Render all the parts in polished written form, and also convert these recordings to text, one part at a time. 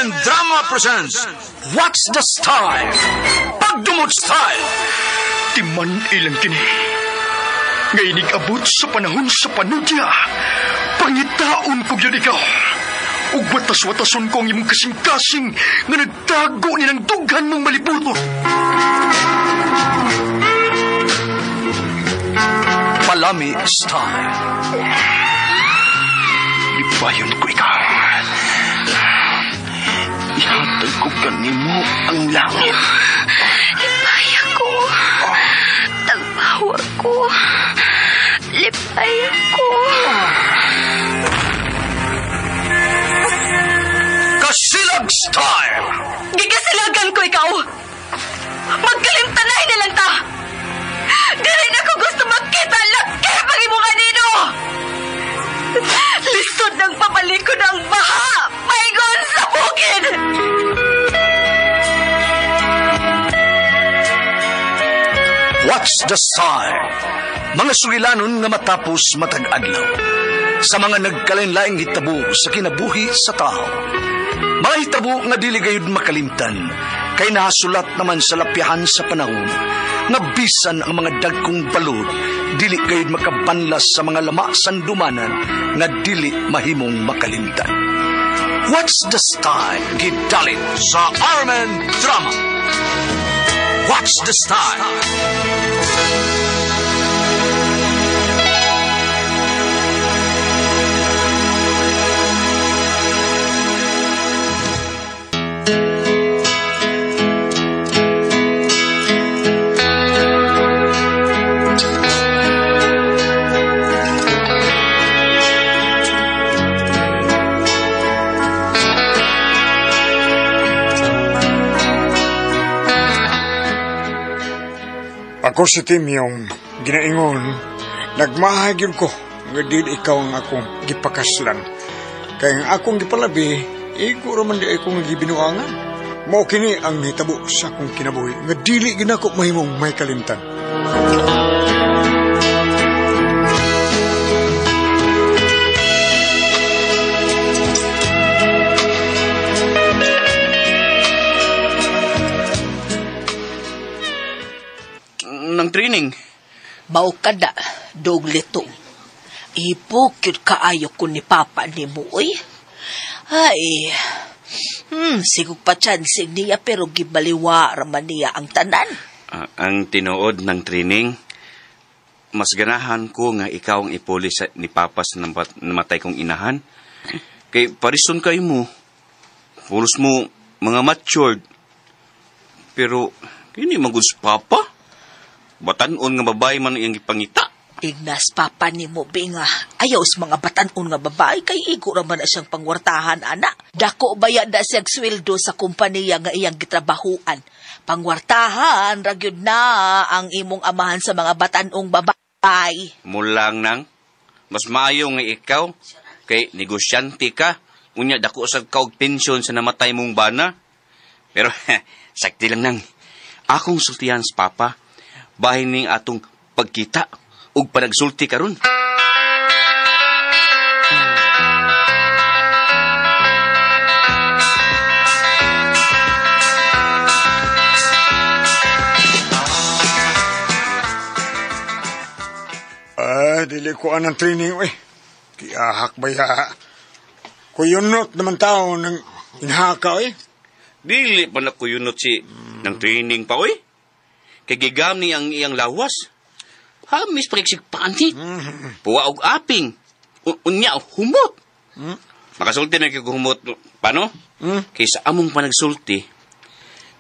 Armen Drama presents What's the Style? Pagdumot Style! Timan ilang kini. Ngay abot sa panahon sa panudya. Pangitaon ko gyud ikaw. Ug watas-watason ko ang imong kasing-kasing nga nagtago ni ng dughan mong malibuton. Palami Style. Lipayon ko ikaw. Ihatag ko kanimo ang langit. Lipaya ko. Tagbawa ko. Lipaya ko. Kasilag Style! Gigasilagan ko ikaw. Magkalimtanay na lang ta. Dili na ko gusto makita laki pag imo kanino. Lisod ng papalikod ang baha. Paingon sa bukid. What's the Style? Mga sugilanon nga matapos matag adlaw. Sa mga nagkalain-laing hitabo sa kinabuhi sa tao. Mga hitabo nga dili gayud makalimtan, kay nahasulat naman sa lapyahan sa panahon, nga bisan ang mga dagkong balod, dili gayud makabanlas sa mga lama sandumanan nga dili mahimong makalimtan. What's the Style? Gidalit sa Armen Drama. What's the Style? Ako si Timyong, ginaingon, nagmahay gyud ko, nga dili ikaw ang akong gipakaslan. Kaya ang akong gipalabi, igo raman di akong gibinuangan. Mao kini ang nahitabo sa akong kinabuhi, nga dili gyud nako mahimong may kalimtan. Ng training. Mao kada, dog litong. Ipukit kaayo ko ni Papa ni mo, uy. Ay, sigog pa chansing niya pero gibaliwa raman niya ang tanan. Ang tinuod ng training, mas ganahan ko nga ikaw ang ipuli sa, ni Papa sa namatay kong inahan. Kay parison kayo mo. Pulos mo mga matured. Pero, kini magud si Papa. Batanon nga babae man iyang gipangita. Ignas, Papa ni mo, binga. Ayaw sa mga batanon nga babae, kay igo raman na siyang pangwartahan, ana. Dako ba yan na siyang sweldo sa kumpanya nga iyang gitrabahuan? Pangwartahan, ragyod na ang imong amahan sa mga batanong babae. Mulang nang, mas maayo nga ikaw, kay negosyante ka, unya dako sa kaog pensyon sa namatay mong bana. Pero, sakti lang nang, akong sultihan sa Papa, bahin ning atong pagkita ug panagsulti karon. Ay, dili ko anang training, uy. Kiahak ba ya? Kuyunot naman tao ng inhaka, uy. Dili pa na kuyunot si ng training pa, uy. Kay gigam ni ang iyang lawas. Hamis pakiksig panit. Puwa og aping. Unya, humot. Makasulti na kay humot. Paano? Kay sa among panagsulti,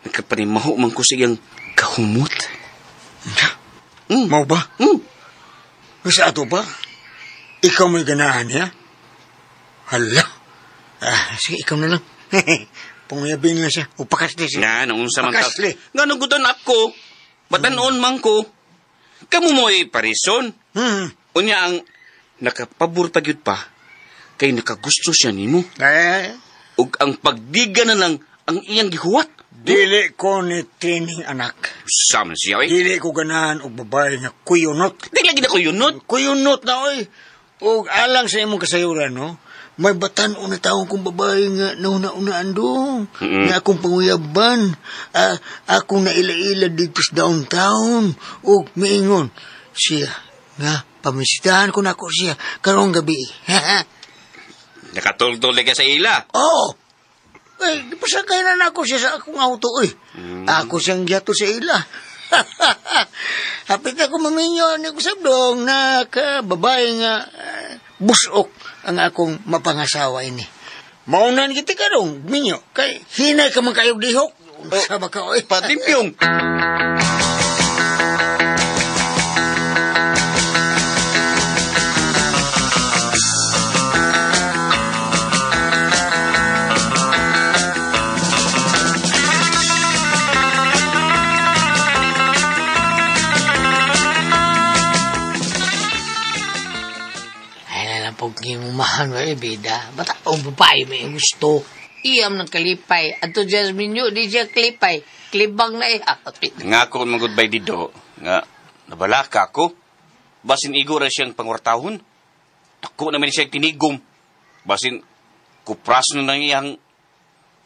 nagkapanimaho man ko sa iyang kahumot. Mau ba? Sa ato ba? Ikaw mo'y ganahan niya? Hala. Sige, ikaw na lang. Panguyabin lang siya. O pakasli siya. Nga, nung unsa man ta. Pakasli. Nga, nagudan ako. Batanon man ko. Kamu mo'y parison. Unya ang nakapabor pa gyud pa, kay nakagusto siya nimo. Ug ang pagdiga na lang ang iyang gihuwat. Dili ko ni training, anak. Sama na siya, oy. Dili ko ganahan og babae nga kuyunot. Di lagi na kuyunot. Kuyunot na, oy. Ug alang sa imong kasayuran, no? May batan-o na taong kong babae nga nauna-unaan dong. Nga akong panguyaban. Akong naila-ila dito sa downtown. O miingon siya nga pamisitahan ko na ako siya karong gabi. Nakatultol ka sa ila? Oo. Eh, di pa sakay na ako siya sa akong auto eh. Ako siyang giyato sa ila. Hapit ako maminyo ni kusabdong na ka babae nga busok ang akong mapangasawa ini. Maunan kita karong minyo kay hinay ka man kayog dihok. Sa baka oy. Patimbyong. Pagkimumahan mo, bida. Bata, ang babae may gusto. Iyam ng kalipay. Ato Jasmine yun, di siya kalipay. Klibang na iya. Nga ako mag-goodbye dito. Nga, nabalaka ako. Basin igo ra siyang pangwartahon. Tako naman siya tinigom. Basin, kupras na nang iyang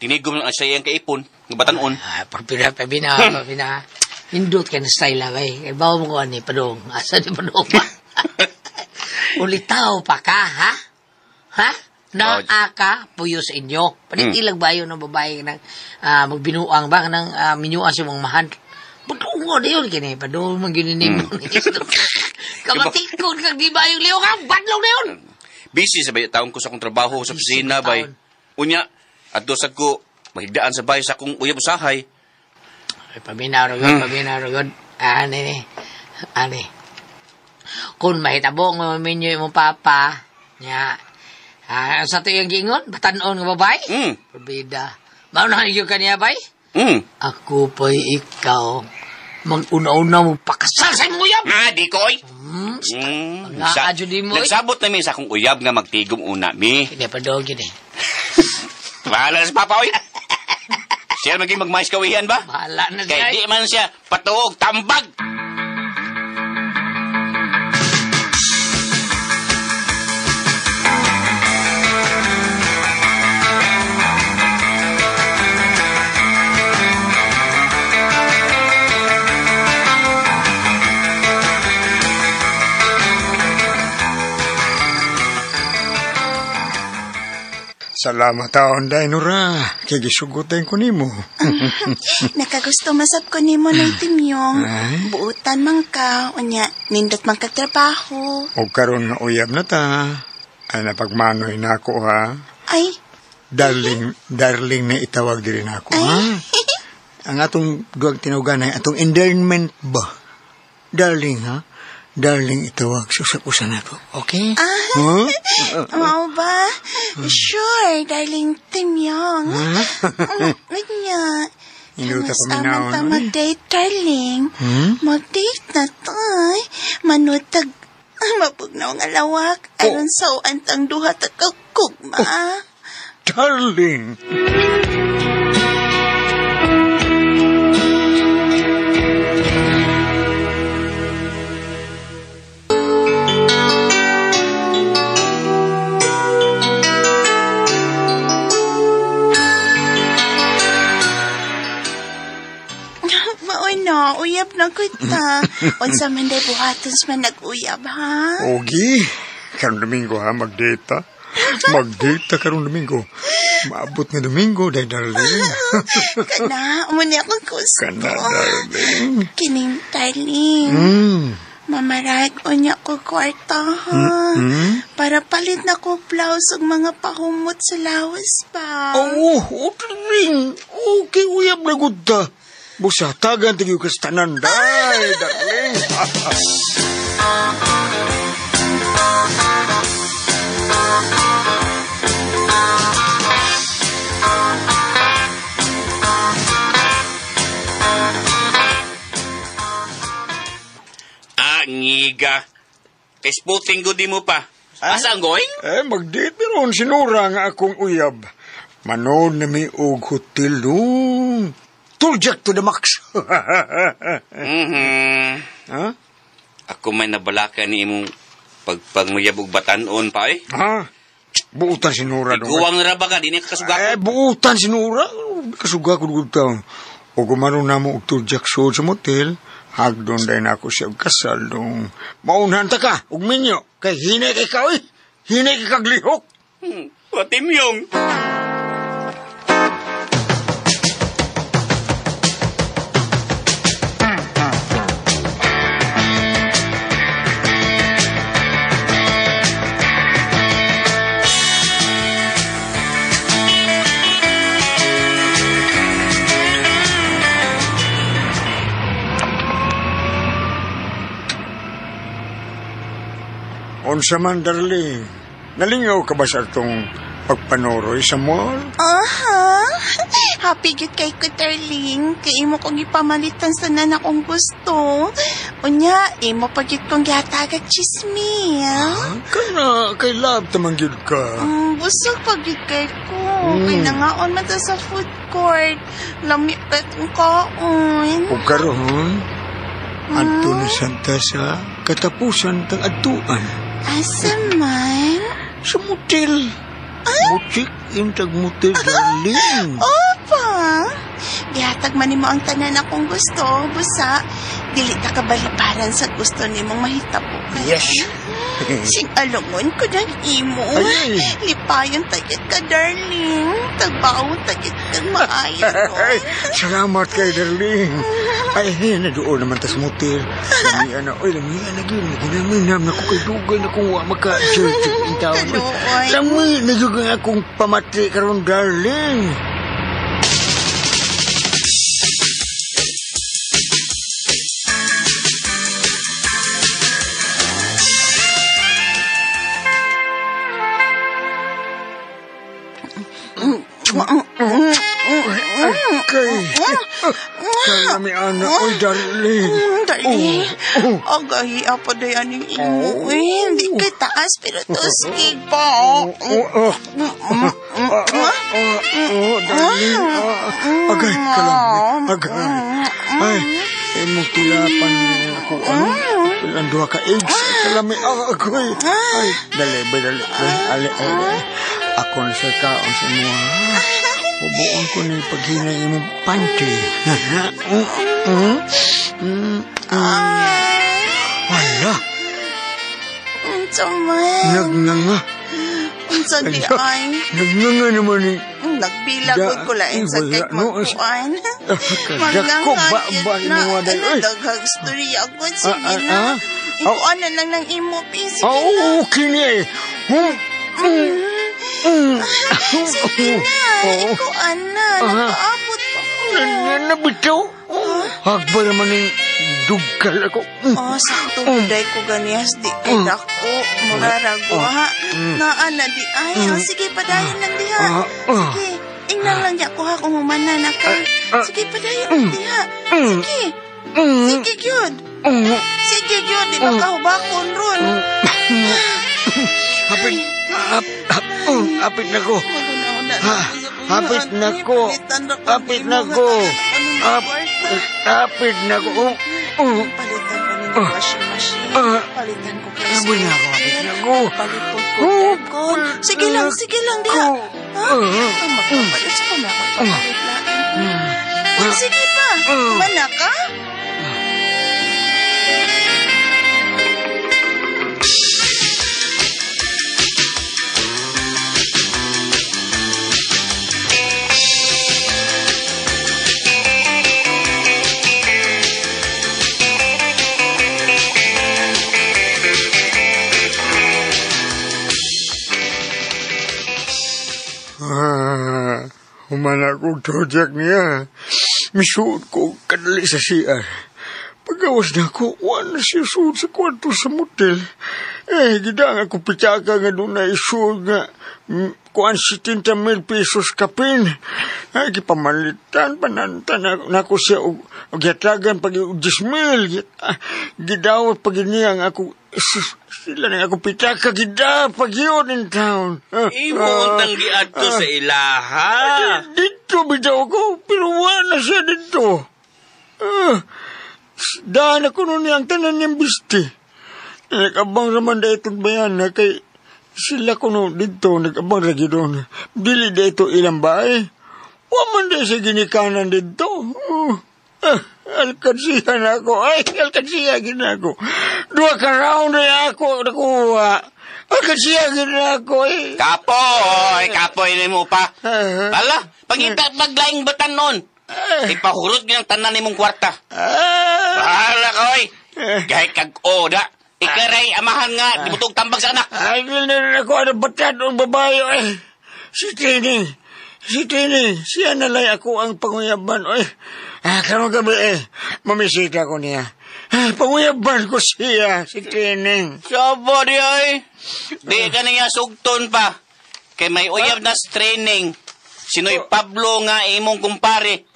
tinigom na sa iyang kaipon. Nga batanon. Pagpina, pabina, pabina. Hindot ka na style na, bay. Bawa mo ko ani, padong. Asa ni padong pa? Ulitaw pa ka, ha? Ha? Naa ka puyo sa inyo. Panitilag bayo ng babae ng magbinuang ba ng minyuan sa mong mahan. Padungo na yun, kini. Padungo man gininim mo. Kamatikon kang di ba yung liyo ka? Badlong na yun! Busy sa taon ko sa akong trabaho sa opisina, bay. Unya, at dosag ko, mahigdaan sa bay sa akong uyab usahay. Ay, paminaw ragod, paminaw ragod. Ani, ani. Kung mahitabo nga maminyo imong papa, nya, sa ito yung gingon, batanon nga babae? Pabida. Maunahan yung kaniya, bay? Ako pa'y ikaw, mag-una-una mo pakasal sa imong uyab! Nga, di ko, oy! Nga, di mo, oy. Nagsabot na mi sa akong uyab nga magtigom una, mi. Hindi pa daw, gini. Bahala na sa papa, oy! Siya maging magmais kawihan ba? Bahala na siya. Kaya di man siya patuog, tambag! Salamat taon, Dainora. Kay gisugutan ko nimo. Nakagusto masab ko nimo na itimyong. Buutan man ka, unya, nindot man kagtrabaho. O karon nga uyab na ta. Ay napagmanoy na ako, ha? Ay. Darling, darling na itawag diri na ako, ha? Ang atong duwag tinugan ay atong endearment ba? Darling, ha? Darling, itawag sa usap-usa na to. Okay? Ah, huh? Mao ba? Sure, darling Timyong. Unya. Inuta pa minaon. ta mag-date, darling. Mag-date na to. Manutag, mapugnaw nga lawak. Aron sa uantang duha ta kagkugma. Oh, darling! No, uyab na kita. Unsa man day buhaton sa man nag-uyab, ha? Ogi, karong Domingo, ha? Mag-date, ha? Mag-date, karong Domingo. Maabot nga Domingo, day, darling. Kana, muna akong gusto. Kana, darling. Kining, darling. Mamarag, unya ko kwarta, ha? Para palit na ko blouse ug mga pahumot sa lawas pa. Oo, oh, darling. Okay, uyab na gud ta. Busa, tagan tayo kastanan, day, darling. Ah, ngiga. Isputing ko di mo pa. Asa ang going? Eh, mag-date meron sinura nga akong uyab. Manood na may og hotel doon. Turjak to the max. Huh? Ako may nabalaka ni imong pagpanguyab og batanon pa eh. Ha? Buutan si Nora dong. Iguwang na ba ka? Di niya kakasuga Eh, buutan si Nora. Kasuga ko gud taon. O gumaro na mo og turjak suod sa motel, hagdon dahil na ako siya og kasal dong. Maunhan ta ka, og minyo. Kay hinay kay ka, oy. Hinay kay kaglihok. Patimyong. Unsa man, darling. Nalingaw ka ba sa itong pagpanoroy sa mall? Aha. Happy gyud kay ko, darling. Kay imo kong ipamalitan sa tanan akong gusto. Unya, imo pa gyud kong gihatagag chismi. Ah? Kana, kay love tamang gyud ka. Busog pa gyud kay ko. Kay nangaon man ta sa food court. Lami pa itong kaon. Ug karon, adto na santa sa katapusan tang adtuan. Asa man? Sa motel. Mutik intag motel, darling. Opa! Gihatag man nimo ang tanan akong gusto, busa. Dili ta kabalibaran sa gusto nimong mahitabo. Yes. Sing alungon ko ng imo. Ay. Lipayon tagit ka, darling. Tagbaon tagit kang maayo. Ay, salamat kay darling. Ay, naduol naman tas motel. Lamian na, oy, lamian na gyud. Ginaminam na ko kay dugay na kung wa maka-church in town. Kaluoy. Lami na gyud ang akong pamati karon, darling. Kay, kay lamian na, oy, darling. Darling, agahi pa day aning imo. Eh, hindi kay taas, pero tuskig pa. Oh, oh. Oh, darling. Agay, kalami. Agay. Ay, imong tulapan ako, ano? Ilang duha ka eggs. Kalami. Agay. Ay, dali, ba, dali. Ali, ali. Ako na sa kaon sa imo, ha? Hubuon ko na yung paghinay imong panty. Wala. Unsa man? Nagnanga. Unsa di ay? Nagnanga naman eh. Nagbilagod ko lain sa Wala, kay no. magkuan. Dako ba ba imo day oy. Daghang storya ko. Sige Ah, ah, na. ah. Ikuan na lang ng imo, pi. Sige na. Oh, okay ni eh. Sige na. Oo. Ikuan na. Nakaabot pa ko. Nabitaw. Hagba naman yung dugkal ako. Oh, sakto day ko ganiyas di kay dako. Muraragwa. Naa na di ay. Oh, sige, padayon lang diha. Sige. Ingnan lang niya ko ha kung humana na ka. Sige, padayon lang diha. Sige. Sige, gyud. Sige, gyud. Di ba kahubakon ron? Hapit, hapit na ko. Hapit na ko. Hapit na ko. Hapit na ko. Palitan ko ninyo washing machine. Palitan ko kay Hapit na ko. Hapit na ko. Palipot ko aircon. Sige lang diha. Ha? Magpapalit sa kung ako ipapalit lang. Sige pa. Mana ka? Humana kong tojak niya. Misuod ko kadali sa CR. Pagawas na ako, wala siya suod sa kwarto sa motel. Eh, gidang ako pitaka nga doon na isuod nga kuan 70,000 pesos kapin. Ay, gipamalitan, panantan na ako siya og gihatagan pag 10,000. Gidawat pag niya ang ako, sila na ako pitaka, gida, pag yun in town. Imo untang giadto sa ilaha. Dito bitaw ko, pero wala siya dito. Daan ako nun niyang tanan niyang bisti. Nakabang naman dahil itong bayan na kay Sila kuno dito, nag-abang lagi doon. Dili da ito ilang bahay. Wa man di sa ginikanan dito. Alkansiya na ako. Ay, alkansiya gina ako. Dua ka round na ako nakuha. Alkansiya gina ako eh. Kapoy! Kapoy ni mo pa. Ala, pangita maglaing batan noon. Ipahurot ginang tanan nimong kwarta. Bahala ka, oy. Gahit kag oda. Ikaray, amahan nga, di mo tambag sa anak. Ay, di na ako ano batan o babae. Ay, si Trini. Si Trini, siya nalay ako ang panguyaban. Oy, karong gabi eh, mamisita ko niya. Panguyaban ko siya, si Trini. Sabo di ay. Di ka niya sugton pa. Kay may uyab na training. Sinoy Pablo nga imong kumpare.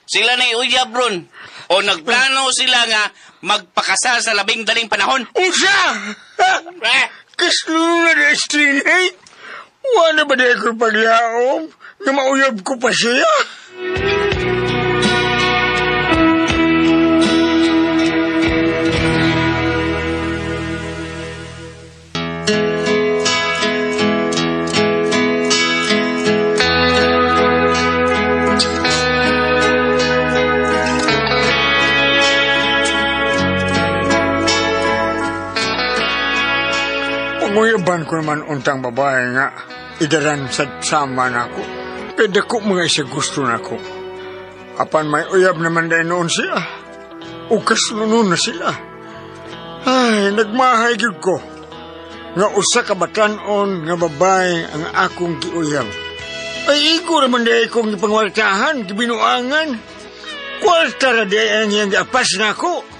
Sila na uyab ron. O nagplano sila nga magpakasal sa labing daling panahon. Unsa! Kaslo na na Trini. Wala ba di ako paglaom? Nga mauyab ko pa siya? Panguyaban ko naman untang babae nga idaran sa sama na ako. Kaya dako mga isa gusto na ako. Apan may uyab naman dahil noon siya. O kaslunon na sila. Ay, nagmahay gyud ko. Nga usa ka batan-on nga babae ang akong giuyab. Ay, igo naman dahil kong gipangwartahan, gibinuangan. Kwarta ra dahil ang iyang giapas na ako.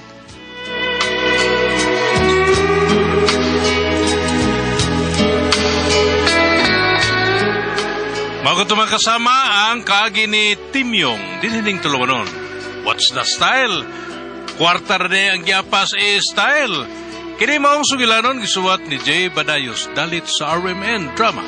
Mago kasama ang kaagi ni Timyong, dinining tuluwanon. What's the style? Kwarta rin ang giapas e style. Kini maong sugilanon gisuwat ni Jay Badayos dalit sa RMN Drama.